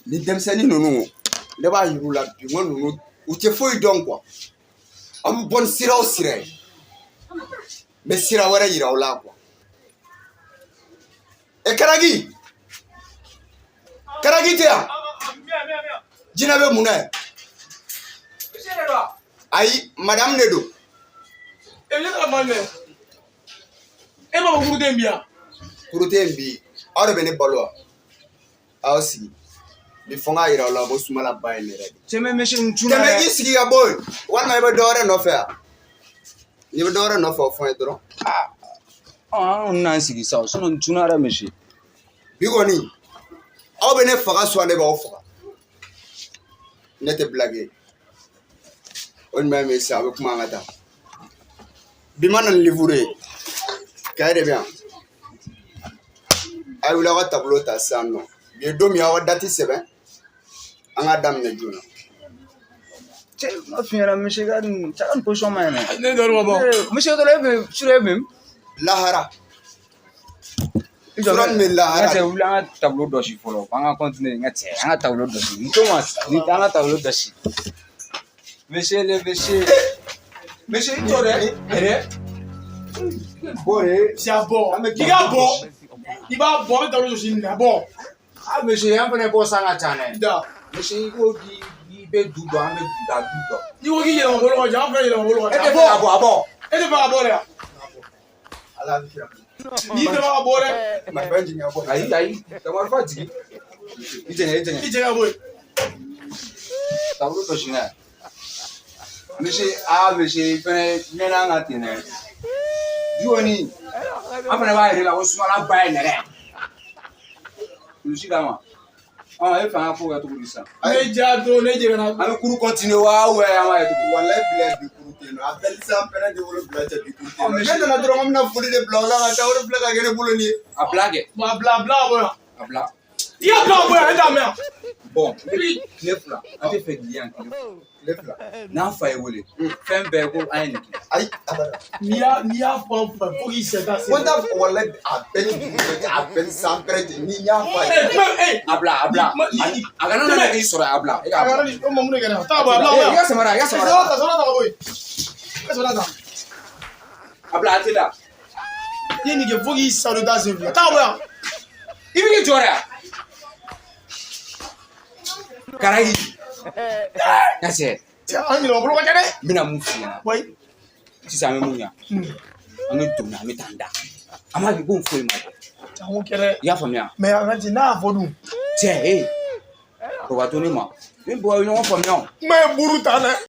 Ni denmisɛnnin ninnu, ne b'a yir'u la bi, n ko ninnu u tɛ foyi dɔn quoi. An bɛ bɔ ni sira o sira ye, n bɛ sira wɛrɛ yira u la quoi. E Karaki, Karaki tɛ yan, jinɛ bɛ mun na ye? Ayi, madame de don. E ne ka man mɛn, e ma ko kuruden bi yan. Kuru tɛ yen bi, aw de bɛ ne balo wa? Aw sigi bi, fɔ n k'a yira aw la ko Sumala ba ye ne yɛrɛ de. Cɛ, monsieur n tuna. Tɛmɛ k'i sigi ka bɔ yen, walima i bɛ dɔ wɛrɛ nɔfɛ yan. N'i bɛ dɔ wɛrɛ nɔfɛ, o fɔ n ye dɔrɔn. An kɔni n'an sigi sa, sinon n tuna dɛ, monsieur. Bi kɔni, aw bɛ ne faga, soit ne b'aw faga. Ne tɛ blague. O ɲuman ye min ye sisan, a bɛ kuma, an ka taa. Bi ma na ni livre ye, kaye de bɛ yan. A ye wuli, aw ka tableau ta sisan nɔ. Bi ye don min ye, aw ka date sɛbɛn, an k'a daminɛ joona. Cɛ, n ma f'i ɲɛna, monsieur, ka nin cɛ ka nin position ma ɲi dɛ. Ne dɔrɔn ma bɔ. Monsieur, dɔrɔn e bɛ sur e bɛ. Lahara. I jɔ. Sura nin bɛ lahara. N ka cɛ, wuli, an ka tableau dɔsi fɔlɔ, an ka continuer. N ka cɛ, an ka tableau dɔsi. N to ma ni an ka tableau dɔsi. Monsieur le monsieur. Monsieur, i jɔ dɛ. Yɛrɛ. Bɔ de. Si a bɔ, i k'a bɔ, i b'a bɔ, an bɛ tableau jɔsi nin na, bɔ. Ah monsieur, an fana bɔ san ka ca dɛ. Da. Monsieur, i ko k'i bɛ du dɔn, an bɛ da du dɔn. N'i ko k'i yɛlɛma bolo ka jan, an fana yɛlɛma bolo ka E jan. tɛ fɛ ka bɔ, a bɔ. E tɛ fɛ ka bɔ dɛ. Ala bɛ kira. N'i tɛ fɛ ka bɔ dɛ. Marifa jigin ka bɔ. Ayi ayi, ka marifa jigin. I jɛngɛ, i jɛngɛ. I jɛ ka bɔ yen. Tableau dɔsi n'a ye. Monsieur, ah monsieur, i fɛnɛ mɛnna an ka ten dɛ. Bi kɔni, an fɛnɛ b'a yir'i la ko Sumala ba ye nɛrɛ. Kulusi d'a ma. Ɔ, e fɛ an ka ko kɛ cogo di sisan? Ne ja don, ne jɛgɛnna. An bɛ cours continuer wa, ou bien an b'a kɛ cogo di? Walayi bilayi, bi cours tɛ yen nɔ. A bɛɛ ni san pɛrɛn de 7 cɛ, bi cours tɛ yen nɔ. Ɔ, Ne nana dɔrɔn, an bɛna foli de bila o la ka taa, o de filɛ ka kɛ ne bolo nin ye. A bila kɛ. A bila, a bila ka bɔ yan. A bila. I y'a bila ka bɔ yan, e t'a mɛn yan. Bon, tile 2, an tɛ fɛ k'i ye yan tile 2. Tile 2. N'an fa ye wele, fɛn bɛɛ ko an ye nin kɛ. Ayi, abada. N'i y'a fɔ an fɛ, fo k'i sɛ taa se. Ko n t'a fɔ, walayi, a bɛɛ ni dugu cɛ, a bɛɛ ni san pɛrɛn cɛ, ni n y'a fɔ a ye. Ee, kuma ee. A bila, a bila. A kana na k'i sɔrɔ, a bila. E k'a A kana bila. ni o ma mun de kɛra? Taa bɔ, a bila Eh, bɔ i ka yan. samara, i ka samara. Samara ta, samara ta ka bɔ yen. I ka samara ta. A bila, a tɛ da. I ye nin kɛ fo k'i sa don da sen fila. Taa bɔ yan. I bɛ k'i jɔ dɛ. Karayi. N ka cɛ, Cɛ, an yɛlɛma bolo ka ca dɛ. n bɛna mun f'i ɲɛna. Wayi. Sisan an bɛ mun ɲa? An bɛ don, an bɛ taa an da. An b'a kɛ ko foyi ma kɛ. An ko kɛ dɛ. I y'a faamuya? Mais an ka ci n'a y'a fɔ dun. Cɛ, ee. O ka to ne ma. Ni bɔgɔ ye ɲɔgɔn faamuya o. Kuma ye buru ta dɛ.